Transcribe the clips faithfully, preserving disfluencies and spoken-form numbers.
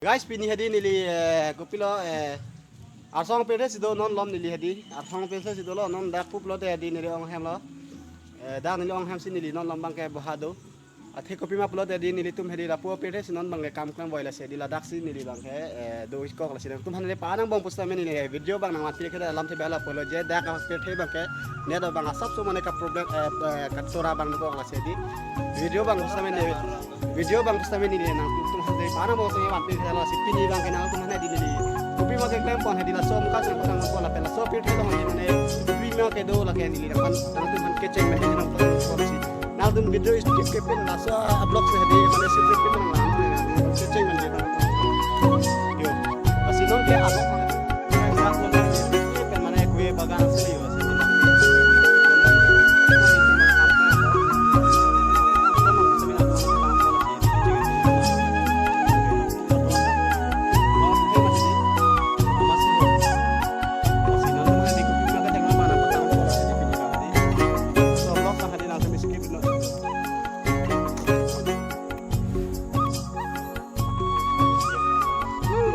Guys, pini hadi neli, eh, kopilo, eh, arsong pirthe si do non lom neli hadi. Arsong pirthe si dolo non, dak pup lote hadi neli ong hem lo. Eh, dak neli ong hem si neli non lom abangke boha do. Athe kopima pulote hadi nelitum hadi lapu apirthe si non abangke kam klem voi, lasi hadi ladak si neli abangke, eh, do-ik kok, lasi nangtum aphan hadi pa-an angbong pusitame neli, eh, video abang nangmat pik ke alam the bela pulo je dak apirthe abangke net abang asapso mane ka problem, eh, eh, katora abang kok, lasi hadi video abang pusitame neli, video abang pusitame neli nangtum aphan hadi pa-an angbong pusitame mat pik ke, lasi pini abangke nangtum aphan hadi neli kopima keklem pon hadi laso muka sang pasang pon lapen laso apirthe along hadi mane kopima kedo lake neli nangphan nangtum aphan kecheng mane nangphan pon si. Nangtum video skip ke pen laso a-vlog si hadi mane skip ke pen nang lang kecheng mane. Yo. Lasi non ke a-vlog mane kue bagan si yo.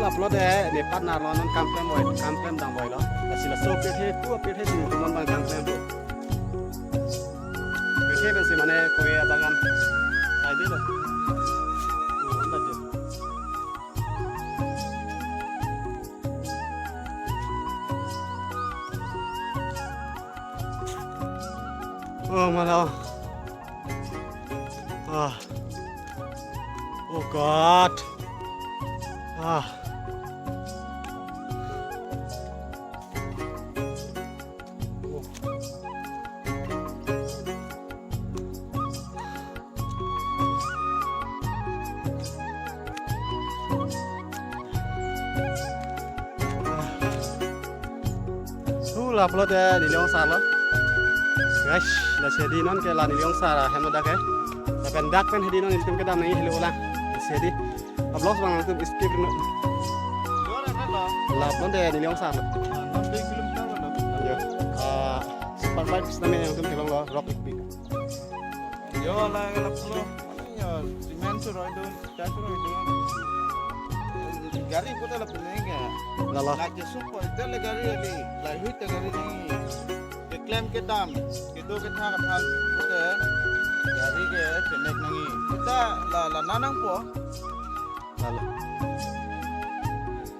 Lapulote ne partner lo non kam klem voi, kam klem dam voi lo. Lasi laso apirthe, pu apirthe si nelitum non abang kam klem do. Apirthe pensi mane kue abagan. Ai de lo. Oh, anta jo. Oh, malah. Ah. Oh God. Ah. Oh. Su lapulote neli ongsar lo. Guys, lasi hadi non ke la neli ongsar ahem lo dak ke. Lapen dak pen hadi non nelitum kedam nangji helo lang. Lasi hadi a-vlogs abang nangtum skip ri non. Lapulote neli ongsar lo. Yo. Ah, super bike sitame nangtum theklong lo, rock ik pik. Yo, la, lapulo. Yo, cement suroi dun, ita suroi dun. Gari puta la peneng ya. Lalo. La jesu po, ita le gari ali, la hui ta gari ni. Keklem kedam, kedo kethak aphan, puta gari ke chenek nangji. Ita la, la nanang po. Lalo.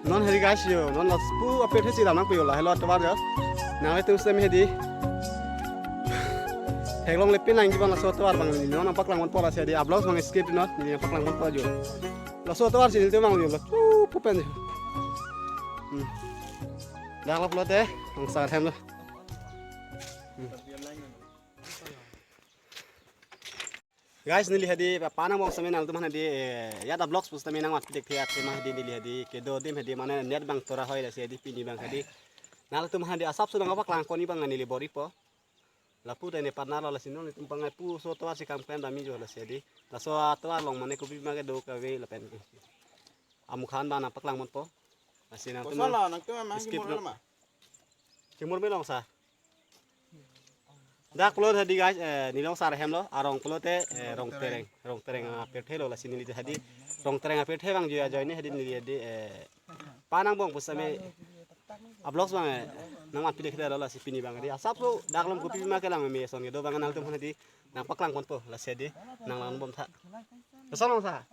Non hadi guys yo, non lapu apirthe si dam nangpo yo, lahelo atovar yo. Nanglitum sitame hadi theklongle pin nangji abang laso atovar abang neli non nangpaklang ponpo, lasi hadi a-vlogs abang skip non, neli nangpaklang ponpo jo. Laso atovar si nelitum abang yo, lapu pu pen jo. Hmm. Dak lapulote ongsar hem lo. Hmm. Guys, neli hadi pa-an angbong sitame nangtum aphan hadi, eh, ya da vlogs pusitame nangmat pik thekthe athema hadi neli hadi kedo adim hadi mane net abang tora hoi, lasi hadi pini abang hadi nangtum aphan hadi asapso nangpaklang ponji abang neli bor-ipo. Lapu te ne partner lo, lasi non nelitum abang pu laso atovar si kam klem damji jo, lasi hadi laso atovar along mane kopima kedo kave lapen amukhan abang nangpaklang ponpo. Lasi nangtum koson lo, nangtum amang skip kimur lo ma? Kimur me long sa. Dak pulo hadi guys, eh, neli ongsar ahem lo, arong pulote, eh, Rongtereng, Rongtereng apirthe lo, lasi neli hadi Rongtereng apirthe abang jo ajoine hadi neli hadi, eh, pa-an angbong pusitame a-vlogs abang, eh, nangmat pik thekthe lo, lasi pini abang hadi asapso dak along kopima kelang meme ason kedo abang nangtum aphan hadi nangpaklang ponpo, lasi hadi nanglang bom tha. Koson long sa?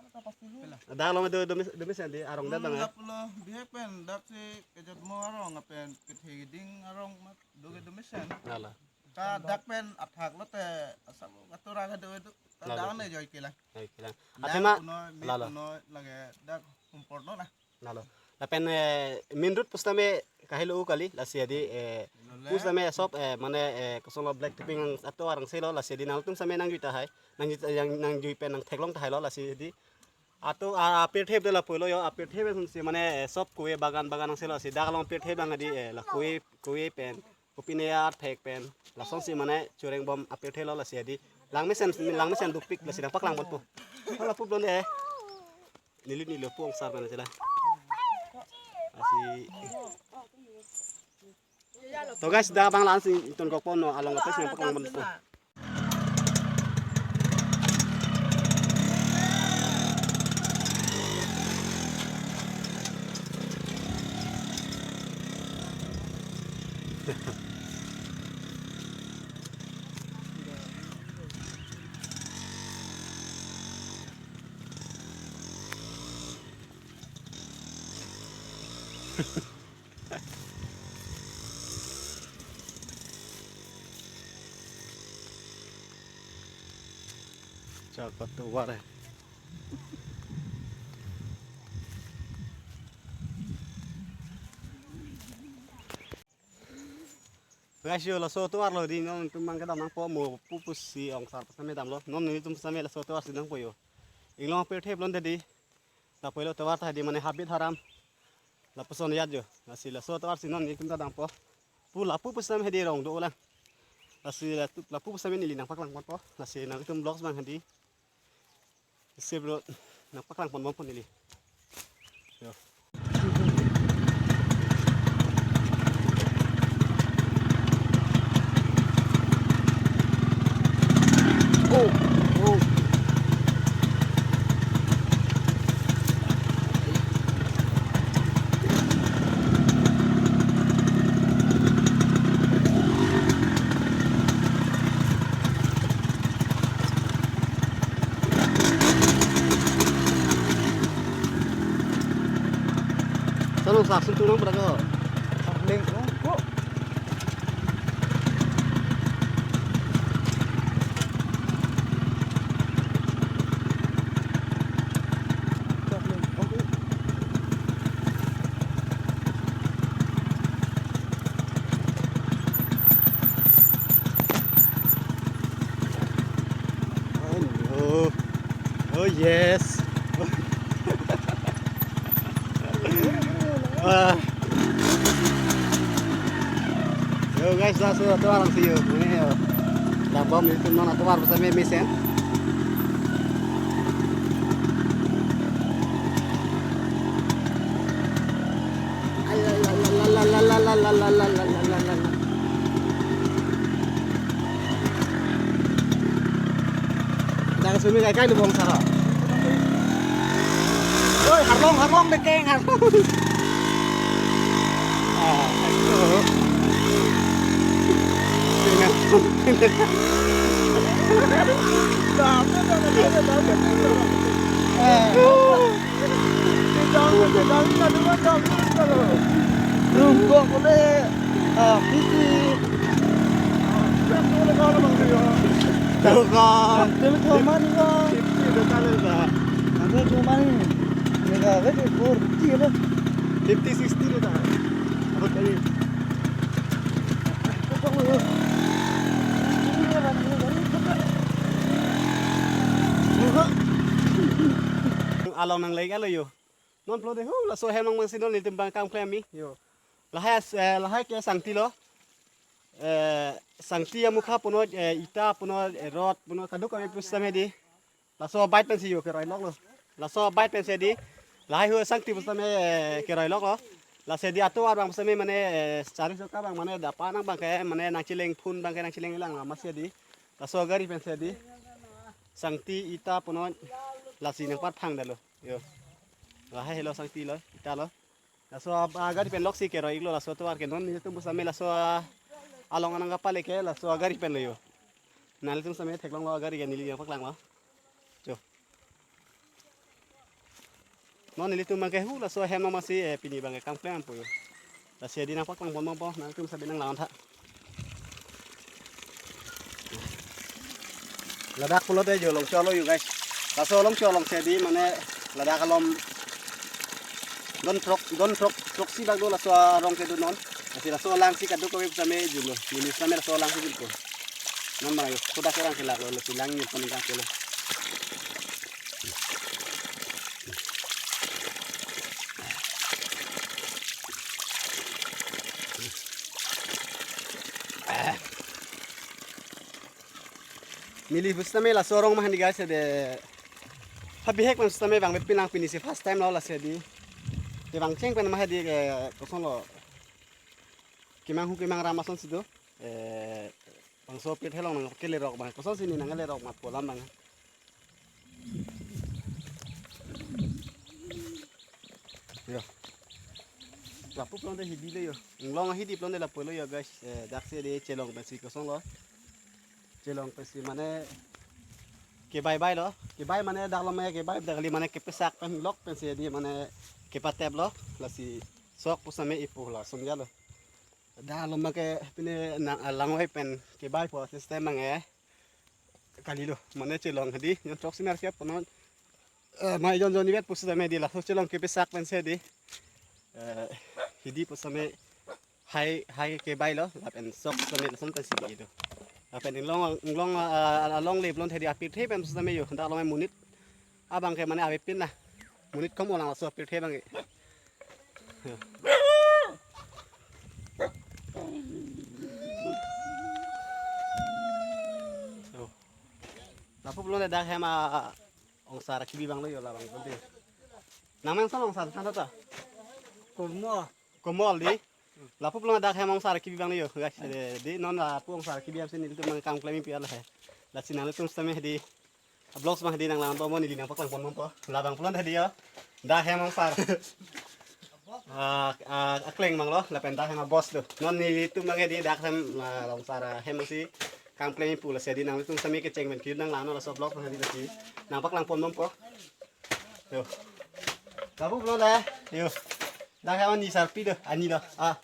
Dak along do, do mes, do mesen hadi arong dak abang, eh. Lapulo bihek pen dak si kejatmo arong apen kethe keding arong mat do ke do mesen. Lalo. Ka dak pen athak lote asap atura kedo do. Ka lalo. Dak ne joi kelang. Joi kelang. Lang athema punoi, mi lalo. Punoi lake dak humpor no na. Lalo. Lapen, eh, main road pusitame kahelo kali, lasi hadi, eh, lale. Pusitame sop, eh, mane, eh, koson lo black topping atovar angse lo, lasi hadi nangtum sitame nangjui tahai. Nangjui yang nangjui pen nangtheklong tahai lo, lasi hadi. Ato, a, apirthe de lapulo yo, apirthe pen si mane, eh, sop kue bagan bagan angse lo, si dak along apirthe abang hadi, eh, la kue, kue pen. Kopine arphek pen. Lasonsi mane chureng bom apirthe lo, lasi hadi. Lang mesen, lang mesen dukpik, lasi nangpaklang ponpo. Hala pup don de. Neli neli pu ongsar pen sila. Lasi. To guys, dak abang la-an si ton kok ponlo, along lapes nangpaklang ponpo. Chakot tovar hai. Guys, yo, laso tovar lo di, non itum abang ke dam nangpo, mo pu pusi ongsar pusitame damlo. Non nelitum pusitame laso tovar si dampo yo. Inglong pirthe plon tadi. Lapu helo tovar ta hedi mane habit haram. Lapuson ajat yo. Lasi laso tovar si non nelitum ta dampo. Pu lapu pusitame hedi rong do-olang. Lasi latu-, lapu pusitame neli nangpaklang ponpo. Lasi nanglitum vlogs abang hedi. Isi bro, nangpaklang ponbompo neli. Yo. Oh, oh. Salo sak sun tunang berapa? Sak leng, oh, oh. Oh no. Oh yes. Ah. Yo guys, laso tovar si yo. Ini yo. Dambom nelitum non atovar pusitame mesen. Dang sumi kai kai lubong sara. Oi, harlong, harlong dekeng, harlong. Ah, ayo. Dengan. Eh. Rungkok kole, ah, fifty. Rungkok. Tumi thom mani ko. Fifty de tale sa. Ante thom mani. Neka vete four fifty le. Fifty, sixty de ta. Abot kali. Along nang lake lo yo. Non pulote hu laso hem nang mangsi non nelitum abang kam klem mi. Yo. Lahai as-, eh, lahai ke sangti lo. Eh, sangti amukha puno, eh, ita puno, eh, rod puno, kadokave pusitame di. Laso bike pensi yo keroi lok lo. Laso bike pensi di. Lahai hu sangti pusitame, eh, keroi lok lo. Lasi di atovar abang pusitame mane, eh, chari choka abang mane dapa nang abang ke mane nangcheleng phun abang ke nangcheleng lang la masi di. Laso gari pensi di. Sangti ita puno lasi nangpar thang dalo. Yo. Lahai helo sangti lo, ita lo. Laso a, a gari pen lok si keroi iklo laso tovar ke non nelitum pusitame laso a, along anang kapale ke laso a gari pen lo yo. Nanglitum sitame theklong lo a gari ke neli nangpaklang lo. Cho. Non nelitum abang ke hu laso hem nang mangsi, eh, pini abang ke kam klem po yo. Lasi di nangpaklang ponbompo, nanglitum sitame nang langtha. Ladak pulote jo longcholo yo guys. Laso longcholong si di mane ladak alom don throk, don throk, throksi bak do laso arong kedo non. Lasi laso lang si kadokave pusitame julo. Neli pusitame laso lang si julo. Non mara yo, kodak kerang kelak lo, lasi lang ni pon kang kelo. Neli pusitame laso arong mahani guys de. Habihek man pusitame bang bepin lang pini si first time lo lasi di. Te bang cheng pen mahadi ke koson lo. Kemang hu kemang ram ason si do. Eh, bangso pit helong nang kelerok bang. Koson si ni nang kelerok mat polam bang. Yo. Lapu pulote hidi lo yo. Inglong ahidi pulote lapu lo yo guys. Eh, dak si di chelong pensi kosong lo. Chelong pensi mane kebai bai lo. Kebai mane dak lo mane kebai dak kali mane kepesak pen lok pensi di mane kepatep lo. Lasi sok pusitame ipu lason ya lo. Dak lo make pine nang alangwai pen kebai po system mange. Kali lo mane chelong hidi. Yon trok sinar siap ponon. Eh, mai jon jon ibet pusitame di laso chelong kepesak pensi di. Eh, hidi pusitame hai hai kebai lo lapen sok pusitame lason pensi di do. Lapen inglong inglong ah, along le pulote hidi apirthe pen pusitame yo. Dak lo mai monit abang ke mane avepin na. Monit kom olang laso apirthe abang ke. Oh. Lapu pulote dak hem a ongsar kebi abang lo yo labang pulote. Nang meng son ongsar than ta? Komol. Komol di. Lapu pulote dak hem ongsar kebi abang lo yo guys. Eh, di non lapu ongsar kebi abang si nelitum mang kam klem pi alo he. Lasi nanglitum sitame di vlogs mang di nang lang bomnon neli nang paklang pon bompo. Labang pulote di yo. Dak hem ongsar. Ah, ah, akleng mang lo lapen dak hem a boss lo. Non nelitum mang di dak hem ah, ongsar ah, hem si kam klem pu lasi di nanglitum sitame kecheng pen kejut nang lang non laso vlog mang di lasi. Nang paklang pon bompo. Yo. Lapu pulote. Yo. Dak hem ani sarpi do, ani lo. Ah.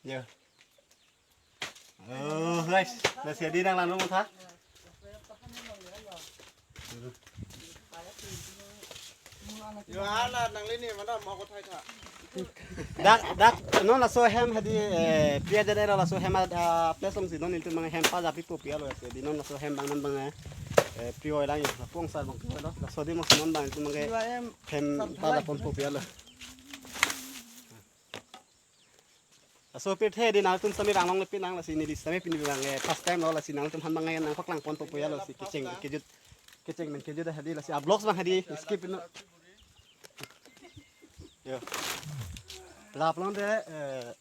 Yo. Oh, guys, lasi di nang lang non tha. Yo, hala nang lini mana mau ko thai tha. Dak dak non laso hem hadi eh, pria jadai laso hem ah, place along si non nelitum mang hem pa japi po pi alo si di non laso hem abang non abang eh, eh, prio lang yo. Lapu ongsar abang prio lo. Laso di mo non abang nelitum mang ke Yo, em, hem pa japon po pi alo. Laso pirthe di nangtum sitame bang long lepi nang lasi neli sitame pini bang eh, first time lo lasi nangtum han bang eh, nang paklang pon po ya lo si kecheng kejut kecheng pen kejut hadi lasi a vlogs bang hadi skip no. Yo. Lap long de eh,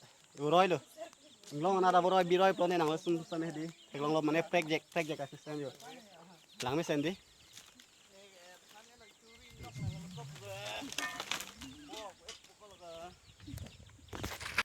uroi lo. Long ana da uroi biroi pulote nangtum sitame hadi. Theklong lo mane prek jek prek jek assistant yo. Lang mesen di.